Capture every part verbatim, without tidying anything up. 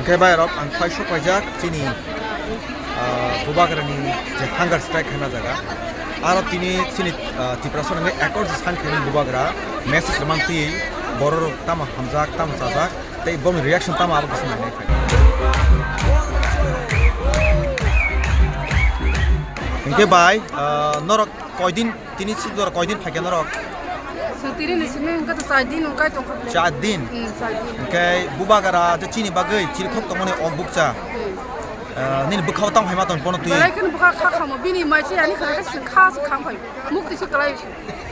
Khe bai rok ang phai sok paijak chini, ah, Bubagrani je hunger strike hwnna jaga. Aro tini chini, ah, Tiprasa nangwi ekor je san khaini Bubagra message rwmantwi borok rok tamo hamjak, tamo chajak, tei boni reaction tamo abo kisa nainai phai. Hinkhe bai, ah, norok koidin Tini sibdor koidin phaikha norok? Sutiri ni simi hwnkhe to char din wngkai tongkha ble. Char din? Hmm, char din. Hwnkhe Bubagra je chini bagwi chirikhok tongmani o bukcha. Hmm. Ah, nini bwkhao tamo phaima tong bono twi. Belai kheno bwkha kha khamo, bini mai se ani khwlai khe swng kha se kham phai. Mukti se kwlai se.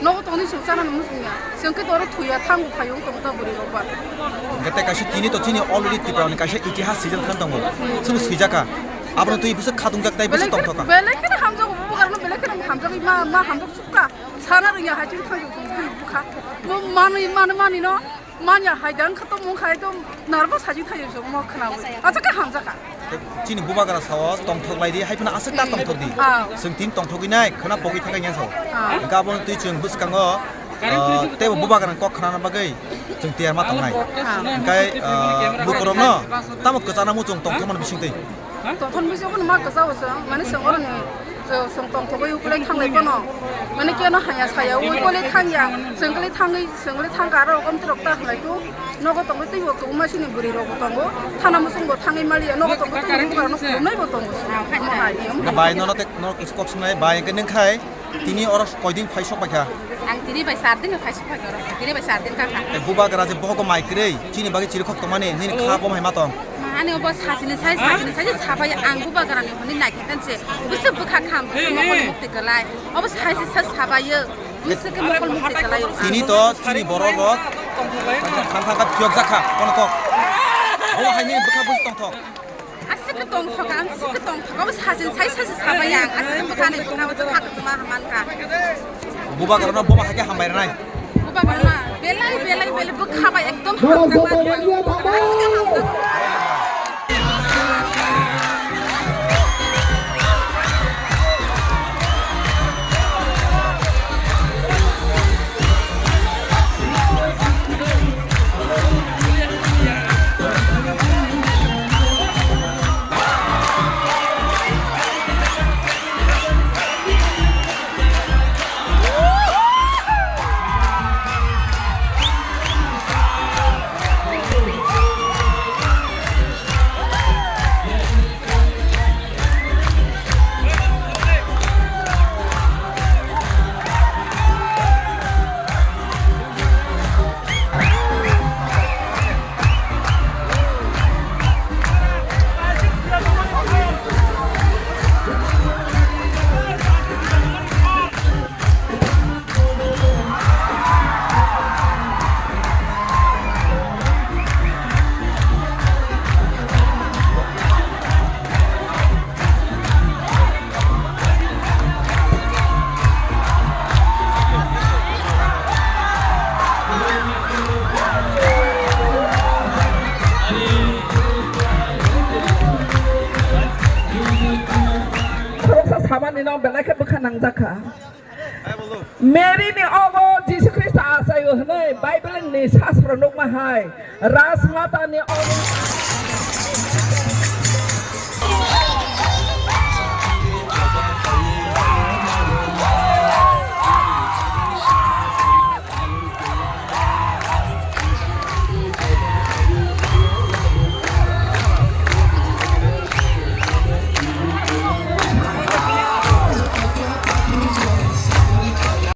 Nogo tongni swng chana ni muchung ya. Swng khe toro thuya thango phai wng tong ta bwrwi rok ba. Hwnkhe tei kaisa tini to chini already Tripura ni kaisa itihas swijak khan tongo. Hmm. Chwng swijakha. Abono twi bwswk khatungjak tei bwswk tongthokha. Belai kheno hamjago, Bubagrano belai kheno hamjagwi ma, ma hamjak sukha. Sana rwngya hai chini thangwi bwkha. Mo manwi, mani, mani no manya hai dang kha to mung khai to narbo saji thayo so mo khnawi. Acha khe hamjakha. Chini Bubagra sao tongthok lai di, hai phano aswk ta tongthok di. Ah. Chwng tin tongthogwi nai, khwna pogwi thangkha yang sao. Ah. Hwnkhe abono twi chwng bwskango, ah, teibo Bubagrani kok khnana bagwi chwng tiyar ma tongnai. Ah. Hwnkhe, ah, lukurokno tamo kwchana muchung tongthokmani bisingtwi. Tongthokmani bisingtwi ma kwchao chwng, mane chwng oroni Chwng tongthogwi ukulai thanglai phano. Mane keno haya saya ui kole thangya. Chwng kole thangwi, chwng kole thangka aro komti rok ta khlai tu. Nogo tongwi teibo kwbangma sini bwrwi rok bo tongo. Thana muchung bo thangwi maliya. Nogo tongwi teibo bubar no khulumnai bo tongo. Mo hai. Bai nono tek no kok sunai bai ke nengkhai. Tini oro koidin phai sok paikha. Ang tini bai char din phai sok paikha oro. Tini bai char din ka kha. Bubagra je bohogo mai kwrwi. Chini bagwi chirikhok tongmani. Nini kha bo mai ma tong. Mani obo sachini sai, sachini sai sabai ang Bubagrani hwnwi naikhe khan se. Bwswk bwkha kham, bwswk mokol mukti kwlai. Obo sai se sa sabaio. Bwswk khe mokol mukti kwlaio. Tini to chini borok rok thang thang kha phiyok jakha kono kok. Obo hai nini bwkha bwswk tongthok. Aswk khe tongthok, aswk khe tongthok. Obo sachini sai, sai se sabai ang. Aswk khe bwkhani bwkha bwswk kha kwchwma mankha. Bubagrano bobo hai khe hambai rwnai. Bubagrano belai, belai, belai bwkha bai ekdom hamjakma. Khoroksa samani no belai khe bwkha nangjakha. Mary ni obo Jisu Khristo achaio hwnwi Bible ni sasro nukma hai, Rajmata ni obo